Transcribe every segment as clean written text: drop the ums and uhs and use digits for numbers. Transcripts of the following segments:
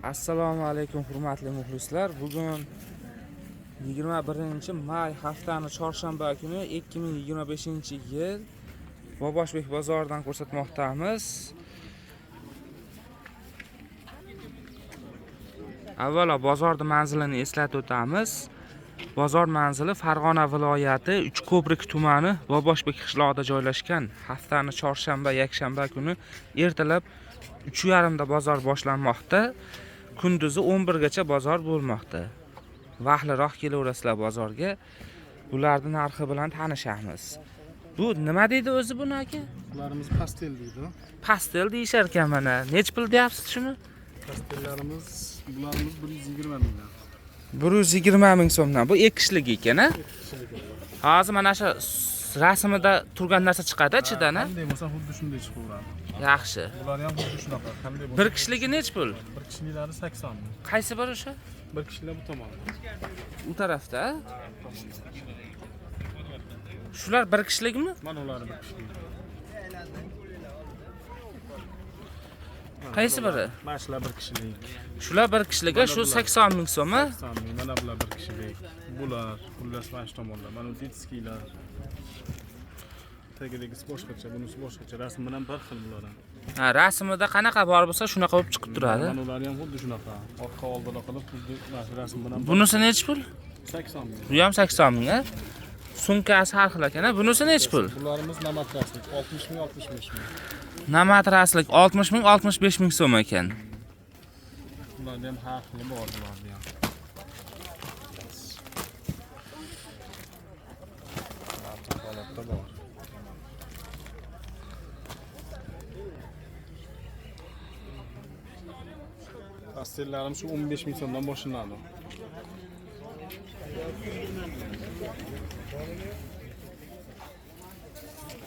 Assalomu alaykum hurmatli muxlislar. Bugun 21 may, haftani chorshanba kuni, 2025-yil Boboshbek bozoridan ko'rsatmoqdamiz. Avvalo bozorni manzilini eslatib o'tamiz. Bozor manzili Farg'ona viloyati Uchko'prik tumani Boboshbek qishlog'ida joylashgan. Haftani chorshanba, yakshanba kuni ertalab 3:30da bozor boshlanmoqda. Kunduzi 11 gacha bozor bo'lmoqda. Vaqtliroq kelaverasizlar bozorga. Bularni narxi bilan tanishamiz. Bu nima deydi o'zi buni, aka? Bularimiz pastel deydi. Pastel deyishar ekan mana. Nechi pul deyapsiz shuni? Pastellarimiz, bularimiz 120 mingdan. 120 ming so'mdan. Bu ikki kishilik ekan, a? Kishilik. Hozir mana shu rasmida turgan narsa chiqadi ichidan, a? Qanday bo'lsa xuddi shunday chiqaveradi. Yaxshi. Bular ham xuddi shunaqa. Qanday bo'lsa. Bir kishiligi nechi pul? Bir kishiliklari 80 ming. Qaysi biri o'sha? Bir kishilik bu tomonda. U tarafda. Shular bir kishilikmi? Mana ular bir kishilik. Qaysi biri? Mana shular bir kishilik. Shular bir kishilik, Mana shu bular. 80 ming so'm, a? 80 ming. Mana bular bir kishilik. Bular, xullas mana shu tomonda. Mana bu детский lar. Tagidagisi boshqacha, bunisi boshqacha. Rasm bilan bir xil bular ham. Ha, rasmida qanaqa bor bo'lsa shunaqa bo'lib chiqib turadi. Mana ular ham xuddi shunaqa. Orqa oldini qilib xuddi mana shu rasm bilan bir- Bunisi nechi pul? 80 ming. Bu ham 80 ming, a? Sumkasi har xil ekan, a? Bunisi nechi pul? Bularimiz namatraslik 60 ming, 65 ming. Namatraslik 60 ming, 65 ming so'm ekan. Bularni ham har xili bor, bularni ham. Har xil holatda bor. Pastellarim shu 15 ming so'mdan boshlanadi.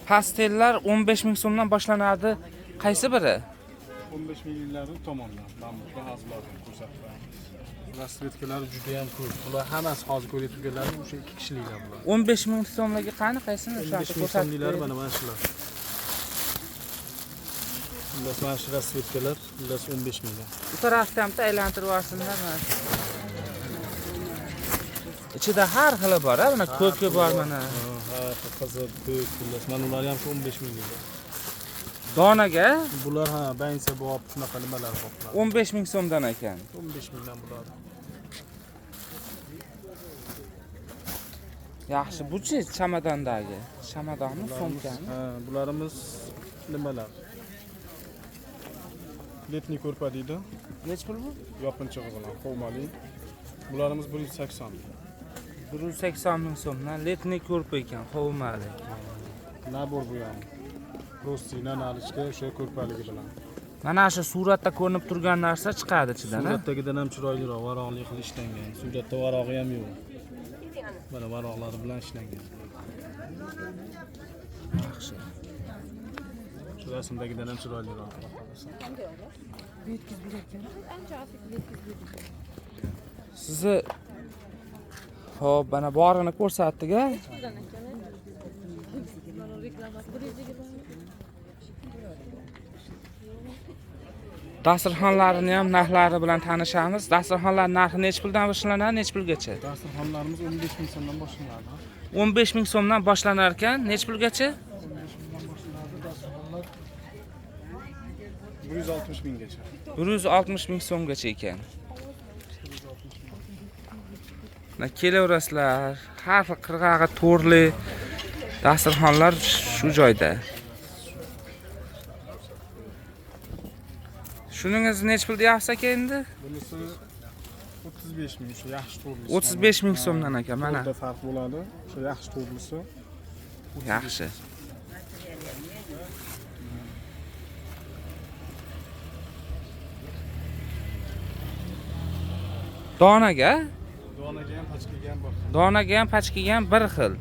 Pastellar 15 ming so'mdan boshlanadi. Qaysi biri? 15 mingliklari tomondan. Mana bu hozir ko'rsatib beramiz. Расцветка lari juda ham ko'p. Bular hammasi hozir ko'rib turganlarim o'sha ikki kishiliklar bular. 15 ming so'mligi qani, qaysini o'sha 15 ming ko'rsatib so'mliklari bering. mana shular. Xullas mana shu расцветка lar, xullas 15 mingdan. Bu tarafdan ham bitta aylantirib yuborsinlar mana. Ichida har xili bor, a? Mana ko'ki bor mana. Ha, qizil, ko'k, xullas mana ular ham shu 15 minglik. Donaga Bular ha, bayinsa bob shunaqa nimalar bor. 15 ming so'mdan ekan. 15 mingdan bular. Yaxshi, buchi chamadondagi. Chamadonmi, sumkami? Ha, bularimiz nimalar? Letniy ko'rpa deydi. Nechi pul bu? Yopinchig'i bilan qovmali. Bularimiz 180 ming. 180 ming so'mdan letniy ko'rpa ekan, qovmali. Набор bu ham. Простыня, наличка o'sha ko'rpaligi bilan. Mana shu suratda ko'rinib turgan narsa chiqadi ichidan, a? Suratdagidan ham chiroyliroq, varog'li qilib ishlangan. Suratda varog'i ham yo'q. Mana varog'lari bilan ishlangan. Yaxshi. Shu rasmdagidan ham chiroyliroq. Sizni Xo'p, mana borini ko'rsatdik, a? Dasturxonlarini ham narxlari bilan tanishamiz. Dasturxonlar narxi nechi puldan boshlanadi, nechi pulgacha? Dasturxonlarimiz 15 ming so'mdan boshlanadi. 15 ming so'mdan boshlanar ekan, nechi pulgacha? 15 mingdan boshlanadi dasturxonlar 160 minggacha. 160 ming so'mgacha ekan. Mana kelaverasizlar. Har xil qirg'og'i to'rli dasturxonlar shu joyda. Shuningiz nechi pul deyapsiz aka endi? Bunisi 35 ming, shu yaxshi to'rlisi. 35 ming so'mdan ekan mana. To'rda farq bo'ladi. O'sha yaxshi to'rlisi. Yaxshi. Donaga? Donaga ham, pachkaga ham bor. Donaga ham, pachkaga ham bir xil.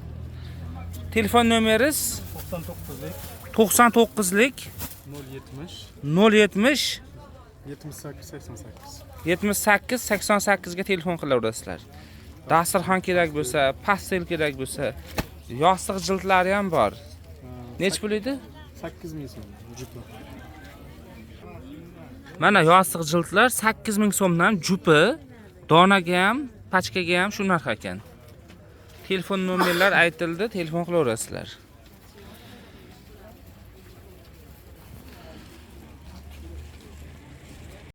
Telefon nomeringiz 99lik 99lik 070 070 78 88. 78 88 ga telefon qilaverasizlar. Dasturxon kerak bo'lsa, pastel kerak bo'lsa, yostiq jildlari ham bor. Nechi pul edi? 8 ming so'm jupi. Mana yostiq jildlar 8000 so'mdan jupi, donaga ham, pachkaga ham shu narx ekan. Telefon nomerlar aytildi, telefon qilaverasizlar.